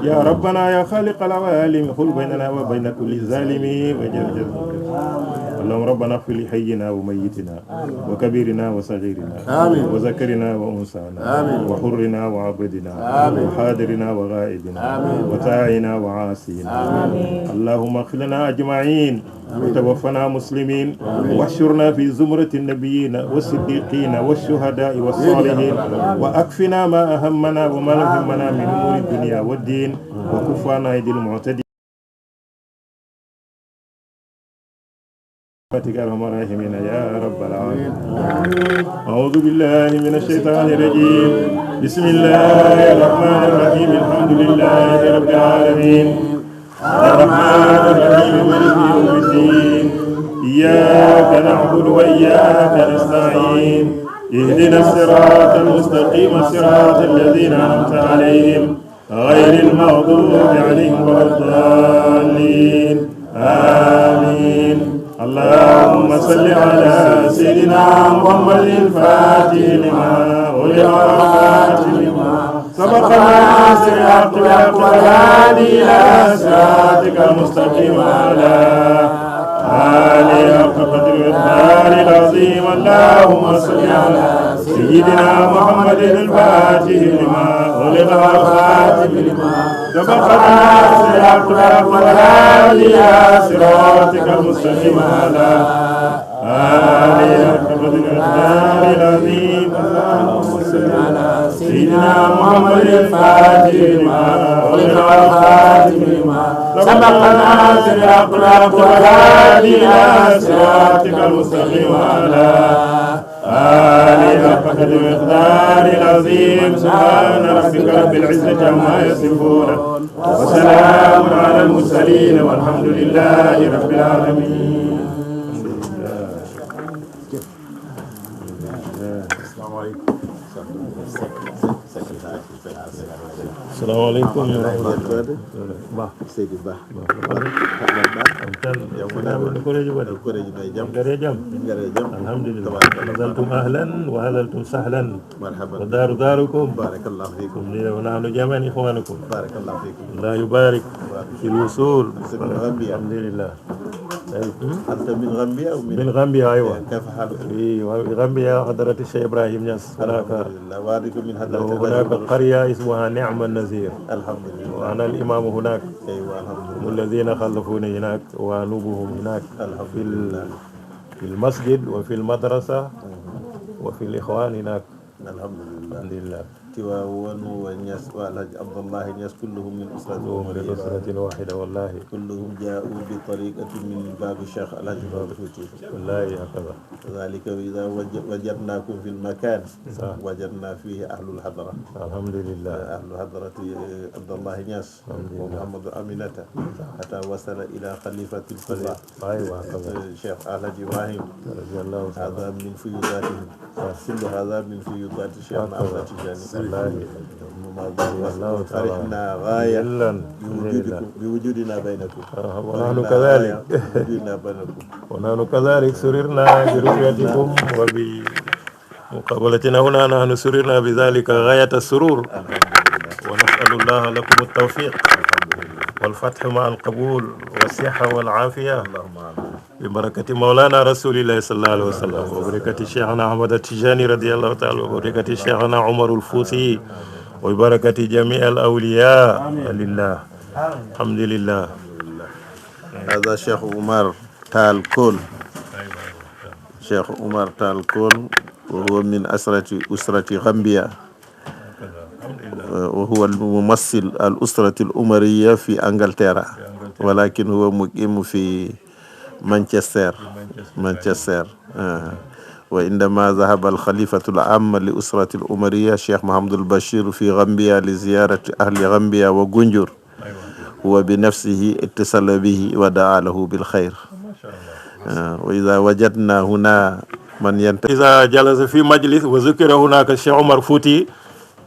يا ربنا يا خالق العوالم خل بيننا وبين كل ظالم وجل جزاك. اللهم ربنا اغفر لحينا وميتنا وكبيرنا وصغيرنا وذكرنا وانثانا وحرنا وعبدنا وحاضرنا وغائبنا وطاعنا وعاصينا. اللهم اغفر لنا اجمعين وتوفنا مسلمين واحشرنا في زمرة النبيين والصديقين والشهداء والصالحين واكفنا ما اهمنا وما لم يهمنا من امور الدنيا والدين وكفانا ايدي المعتدين برحمتك ارحم الراحمين يا رب العالمين. اعوذ بالله من الشيطان الرجيم. بسم الله الرحمن الرحيم. الحمد لله رب العالمين الرحمن الرحيم مالك يوم الدين اياك نعبد واياك نستعين اهدنا الصراط المستقيم صراط الذين انعمت عليهم غير المغضوب عليهم ولا الضالين آمين. اللهم صل على سيدنا محمد الفاتح لما أغلق والخاتم لما سبق ناصر الحق بالحق والهادي إلى صراطك المستقيم وعلى آله حق قدر الدار العظيم. اللهم صل على سيدنا محمد الفاتح لما أغلق والخاتم لما سبق ناصر الحق بالحق والهادي إلى صراطك المستقيم وعلى آله حق قدر الدار العظيم. اللهم صل على سيدنا محمد الفاتح لما أغلق والخاتم لما سبق ناصر الحق بالحق والهادي إلى صراطك المستقيم وعلى آله حق قدر الدار العظيم. سبحان ربك رب العزة عما يصفون وسلام على المرسلين والحمد لله رب العالمين. السلام عليكم ورحمة الله. Bah, Seydi Bah. Alhamdulillah. Nazaltum ahlan wa halaltum sahlan. Marhaban. Wa darukum. Barakallahu fikum. Nahnu jami'an ikhwanukum. Barakallahu fikum. Allah yubarik fil wusul. Alhamdulillah. أنت من غامبيا أو من غامبيا؟ أيوة. كيف حالك؟ في غامبيا حضرة الشيخ إبراهيم ياس. هناك من هناك قرية اسمها نعم النزير. الحمد لله. وأنا الإمام هناك. أيوة الحمد لله. والذين خلفوني هناك ونوبهم هناك. في المسجد وفي المدرسة وفي الإخوان هناك. الحمد لله. الحمد لله. تواون ونياس والحاج عبد الله نياس كلهم من أسرة واحدة والله. كلهم جاءوا بطريقة من باب الشيخ الحاج باب الفتي. والله هكذا. ذلك إذا وجدناكم في المكان وجدنا فيه أهل الحضرة. الحمد لله. أهل الحضرة عبد الله نياس ومحمد أمينة حتى وصل إلى خليفة الفضاء. أيوة هكذا. الشيخ الحاج إبراهيم رضي الله عنه. هذا من فيوضاتهم. كل هذا من فيوضات الشيخ محمد تجاني. فرحنا غاية بوجودنا بينكم. ونحن كذلك. ونحن كذلك سررنا برؤيتكم وبمقابلتنا هنا. نحن سررنا بذلك غاية السرور. ونسأل الله لكم التوفيق والفتح مع القبول والصحة والعافية ببركة مولانا رسول الله صلى الله عليه وسلم وبركة شيخنا أحمد التجاني رضي الله تعالى وبركة شيخنا عمر الفوسي وبركة جميع الأولياء لله. الحمد لله. هذا شيخ عمر تال كول. شيخ عمر تال كول وهو من أسرة غامبيا وهو الممثل الأسرة الأمرية في أنجلترا ولكن هو مقيم في مانشستر. وعندما ذهب الخليفة العام لأسرة الأمرية الشيخ محمد البشير في غامبيا لزيارة أهل غامبيا وغنجر هو بنفسه اتصل به ودعا له بالخير. وإذا وجدنا هنا من إذا جلس في مجلس وذكر هناك الشيخ عمر فوتي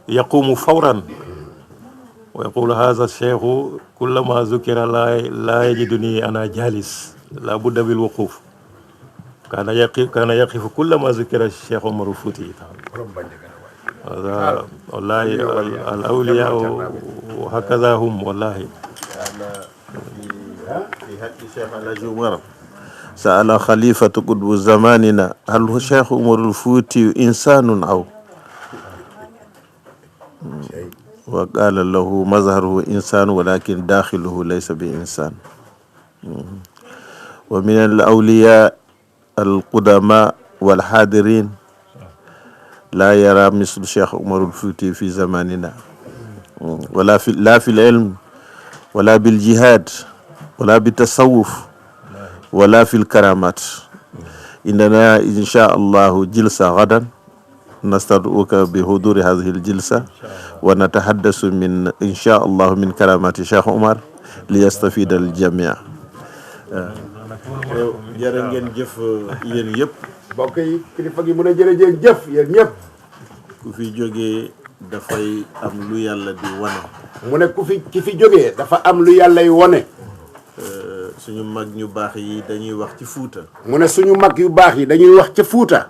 يقوم فورا ويقول هذا الشيخ كلما ذكر لا يجدني أنا جالس لا بد بالوقوف. كان يقف كلما ذكر الشيخ عمر الفوتي. هذا والله الأولياء وهكذا هم والله. في حق الشيخ الحاج عمر سأل خليفة قطب زماننا هل هو الشيخ عمر الفوتي إنسان أو وقال له مظهره إنسان ولكن داخله ليس بإنسان. ومن الأولياء القدماء والحاضرين لا يرى مثل الشيخ عمر الفوتي في زماننا ولا في العلم ولا بالجهاد ولا بالتصوف ولا في الكرامات. إننا إن شاء الله جلسة غدا نستدعوك بحضور هذه الجلسة ونتحدث من إن شاء الله من كرامات الشيخ عمر ليستفيد الجميع. jërë ngeen jëf yéen yëpp. mbokk yi kilifa gi mu ne jërëjëf jëf yéen ñëpp. ku fi jógee dafay am lu yàlla di wane. mu ne ki fi jógee dafa am lu yàlla yi wane. suñu mag ñu baax yi dañuy wax ci Fuuta. mu ne suñu mag yu baax yi dañuy wax ca Fuuta.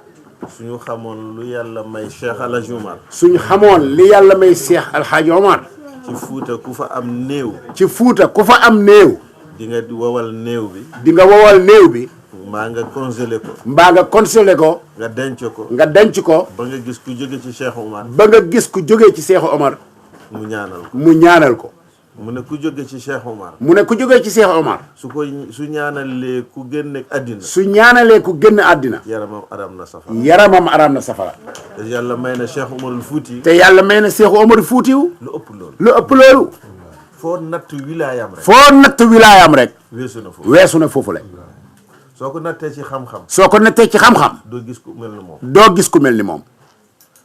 suñu xamoon lu yàlla may Cheikh El Hadj Omar. suñu xamoon li yàlla may Cheikh El Hadj Omar. ci Fuuta ku fa am néew. ci Fuuta ku fa am néew. di nga wowal néew bi. di nga wowal néew bi. mbaa nga congelé ko. mbaa nga congelé ko. nga denc ko. nga denc ko. ba nga gis ku jóge ci Cheikh Omar. ba nga gis ku jóge ci Cheikh Omar. mu ñaanal ko. mu ñaanal ko. mu ne ku jóge ci Cheikh Omar. mu ne ku jóge ci Cheikh Omar. su ñaanalee ku génne àddina. su ñaanalee ku génn àddina. yaramam aram na safara. yaramam aram na safara. te yàlla may na Cheikh Omarul Fuuti. te yàlla may na Cheikh Omar Fuutiw. lu ëpp loolu. lu ëpp loolu. foo natt wilaayam rek. foo natt wilaayam rek. weesu na foofu. weesu na foofu la. soo ko nattee ci xam-xam. soo ko nattee ci xam-xam. doo gis ku mel ni moom. doo gis ku mel ni moom.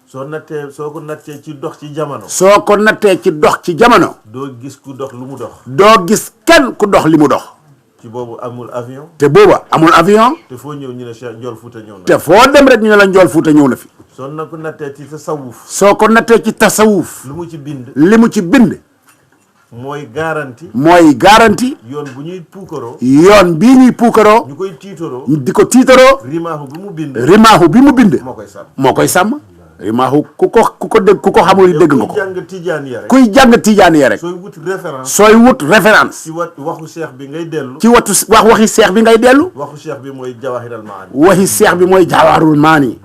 soo ko nattee ci dox ci jamono. soo ko nattee ci dox ci jamono. doo gis ku dox lu mu dox. doo gis kenn ku dox li mu dox. ci boobu amul avion. te booba amul avion. te foo ñëw ñu ne Cheikh Ndiol Fouta ñëw na. te foo dem rek ñu ne la Ndiol Fouta ñëw na fi. soo na ko nattee ci tasawuf. soo ko nattee ci tasawuf. lu mu ci bind. li mu ci bind. mooy garanti. mooy garanti. yoon bu ñuy puukaroo. yoon bii ñuy puukaroo. ñu koy tiitaroo. di ko tiitaroo. rimaahu bi mu bind. rimaahu bi mu bind. moo koy sàmm. moo koy sàmm. rimaahu ku ko dégg ku ko xamul dégg nga ko. kuy jàng tijaan ya rek. kuy jàng tijaan ya rek. sooy wut référence. sooy wut référence. ci waxu cheikh bi ngay dellu. ci waxi seex bi ngay dellu. waxu cheikh bi mooy jawahiral maani. waxi seex bi mooy jawaarul maani.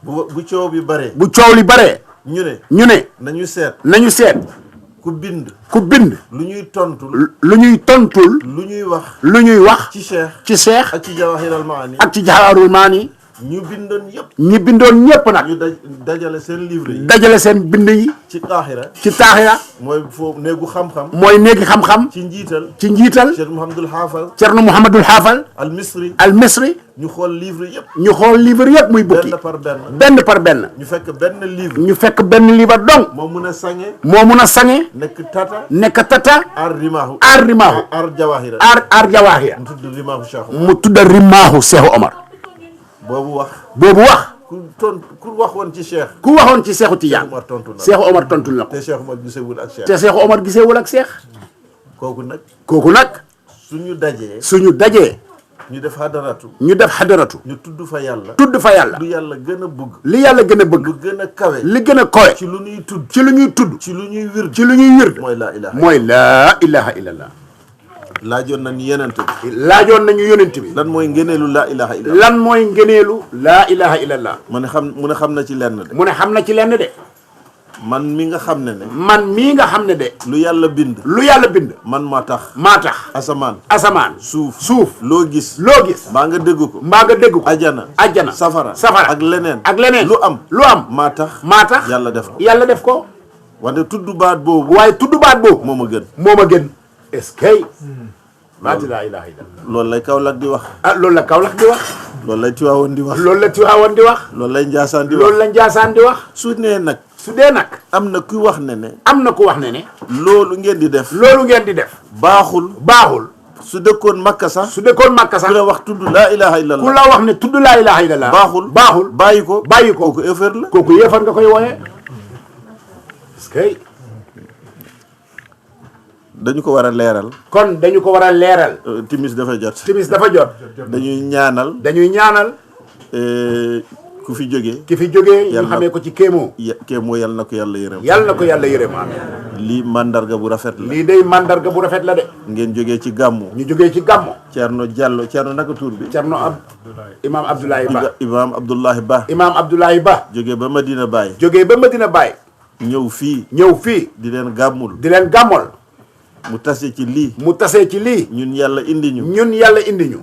bu coow bi baree. bu coow li baree. ñu ne. nañu seet. ku bind. lu ñuy tontul. lu ñuy wax. ci seex. ak ci jawahiral maani. ak ci jawaarul maani. ñu bindoon yëpp. ñi bindoon ñëpp nag. ñu dajale seen livre yi. dajale seen bind yi. ci taaxira. mooy foofu néegu xam-xam. mooy néegi xam-xam. ci njiital. Cheikh Mouhamadul Haafal. al Misri. ñu xool livre yëpp. muy bukki. benn par benn. ñu fekk benn livre. dong. moo mun a sange. nekk tata. ar rimaahu. ar jawahira. mu tudd rimaahu Cheikh Omar. boobu wax. ku waxoon ci Cheikh. ku waxoon ci Cheikhu Tidiane. Cheikh Omar tontul na ko. te Cheikh Omar gisewul ak Cheikh. kooku nag. suñu dajee. ñu def xadaratu. ñu tudd fa yàlla. lu yàlla gën a bëgg. li yàlla gën a bëgg. lu gën a kawe. li gën a kawe. ci lu ñuy tudd. ci lu ñuy wird. mooy laa ilaha illallah. laajoon nañu yonent bi. lan mooy ngëneelu laa ilaha illallah. mu ne xam na ci lenn de. man mii nga xam ne de. lu yàlla bind. man maa tax. asamaan. suuf. loo gis. mbaa nga dégg ko. ajana. safara. ak leneen. lu am. maa tax. yàlla def ko. wante tudd baat boobu. moo ma gën. est-ce que baati laa ilaaha illallah. loolu lay Kaolack di wax. loolu la Kaolack di wax. loolu lay Tiwaawoon di wax. loolu lay Njaasaan di wax. su dee nag. am na ku wax ne ne. loolu ngeen di def. baaxul. su dëkkoon Makka sax. ku la wax tudd laa ilaaha illallah. ku la wax ne tudd laa ilaaha illallah. baaxul. bàyyi ko. kooku yéefar la. kooku yéefar nga koy wooye. est-ce que. dañu ko war a leeral. timis dafa jot. dañuy ñaanal. ku fi jógee. ñu xamee ko ci Kéemo. Kéemo yal na ko yàlla yërëm. amiin. lii mandarga bu rafet la. lii day mandarga bu rafet la de. ngeen jógee ci gàmmu. ñu jógee ci gàmmu. Thierno Diallo Thierno naka tur bi. Thierno Imaam Abdoulaye Ba. Imaam Abdoulaye Ba. Imaam Abdoulaye Ba. jógee ba Medina Baye. jógee ba Medina Baye. ñëw fii. ñëw fii. di leen gàmmul. di leen gàmmul. mu tase ci lii. mu tasee ci lii. ñun yàlla indi ñu. ñun yàlla indi ñu.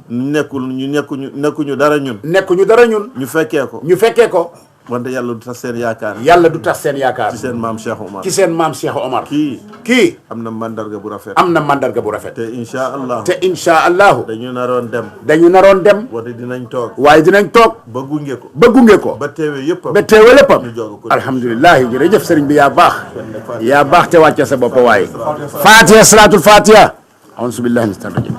nekkuñu dara ñun. nekkuñu dara ñun. ñu fekkee ko. ñu fekkee ko. wante yàlla du tas seen yaakaar. yàlla du tas seen yaakaar. ci seen maam Cheikh Omar. ci seen maam Cheikh Omar. kii. am na mandarga bu rafet. am na mandarga bu rafet. te incha allah. te incha allahu. dañu naroon dem. dañu naroon dem. wante dinañ toog. waaye dinañ toog. ba gunge ko. ba gunge ko. ba teewee yëpp. ba teewee léppam. ñu joog ko. alhamdulilah jërëjëf sëriñ bi yaa baax. yaa baax te wàcce sa bopp waaye. Fatiha salaatul Fatiha. auzu billahi min shaytaani rajim.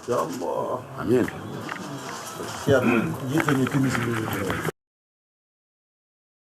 Ya Allah. amiin. Thierno jiite ñu timis bi.